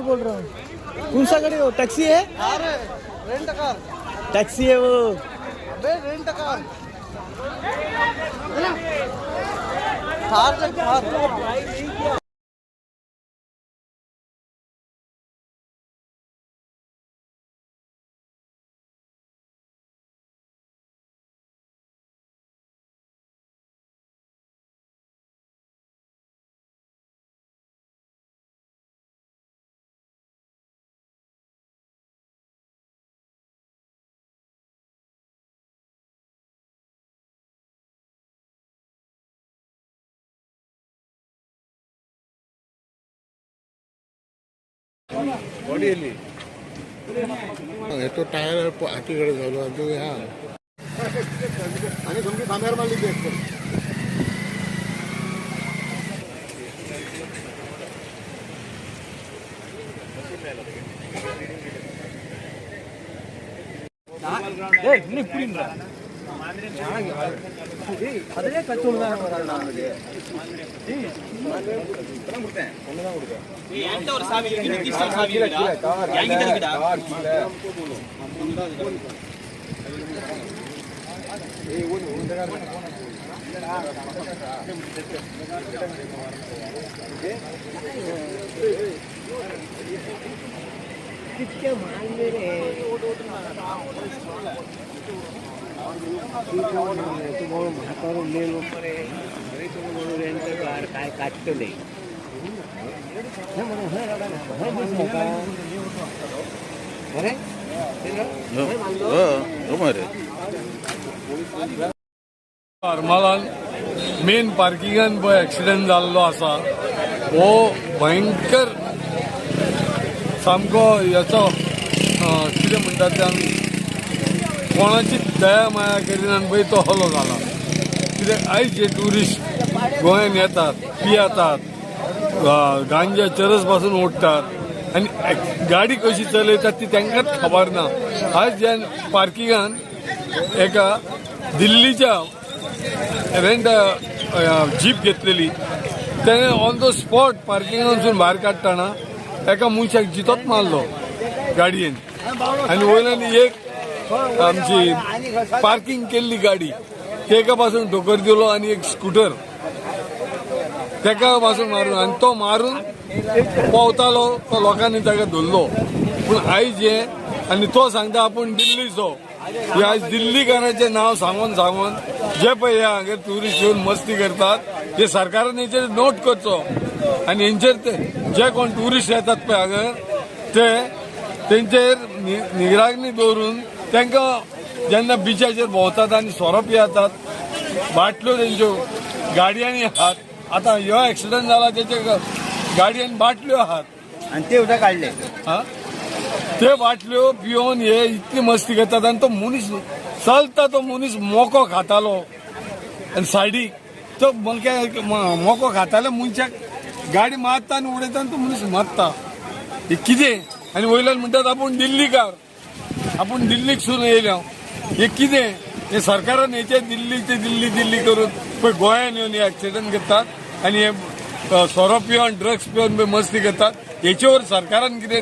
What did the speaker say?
बोल रहा हूँ। कौन सा गाड़ी? वो टैक्सी है। अरे, रेंट कार। टैक्सी है वो। अबे, रेंट कार, थार से थार। हेतो टायर हातीकडे झालो आणि तो ह्या आणि तुमची खांब्यावर मारली ती एकतर. என்கிட்ட ஒரு சாவி இருக்கு, நிதிஷ்ட ஒரு சாவி இருக்குடா. என்கிட்ட இருக்குடா. काय काढतले? हरमालान मेन पार्किंगान पळय एक्सिडंट जाल्लो आसा. हो भयंकर सामको हेचो, कितें म्हणटात ते आमी, कोणाची दया माया करिना आनी पळय तो हलो जाला. कित्याक आयज जे ट्युरिस्ट गोंयान येतात, पियेतात, गांजा चरस पासून ओडटात आनी गाडी कशी चलयतात ती तांकांच खबर ना. आयज ज्या पार्किंगान एका दिल्लीच्या रेंट जीप घेतलेली, त्याने ऑन the spot पार्किंगांसून भायर काडटना एका मनशाक जितोच मारलो गाडयेन आनी वयल्यान एक आमची पार्किंग केल्ली गाडी तेका पासून ठोकर दिलो आनी एक स्कुटर तेका पासून मारून आनी तो मारून पोवतालो, तो लोकांनी ताका धरलो. पूण आयज हे आनी तो सांगता आपूण दिल्लीचो. हे आयज दिल्लीकारांचें नांव सांगून सांगून जे पळय हे हांगा ट्युरिस्ट येवन मस्ती करतात, हे सरकारान हेचेर नोट करचो आनी हेंचेर ते जे कोण ट्युरिस्ट येतात पळय हांगा ते तेंचेर निगराणी दवरून तांकां जेन्ना बिचाचेर भोंवतात आनी सोरो पियेतात, बाटल्यो तेंच्यो गाडयांनी आहात. आतां ह्यो एक्सिडंट जाला तेचे गाडयेन बाटल्यो आहात. आणि ते सुद्धा काढले. हा? ते बाटल्यो पिवन हे इतली मस्ती करतात आनी तो मनीस चलता, तो मनीस मोको खातालो आनी सायडीक तो मोको खाताले मनशाक गाडी मारता आनी उडयता आनी तो मनीस मरता. हे कितें? आनी वयल्यान म्हणटात आपूण दिल्लीकार, आपूण दिल्लीकसून येयल्या. हे कितें हे सरकारान हेचे दिल्लीचे दिल्ली दिल्ली करून पळय गोंयान येवन हे एक्सिडंट करतात आनी हे सोरो पिवन, ड्रग्स पिवन पळय मस्ती करतात. हेचेवर सरकारान कितें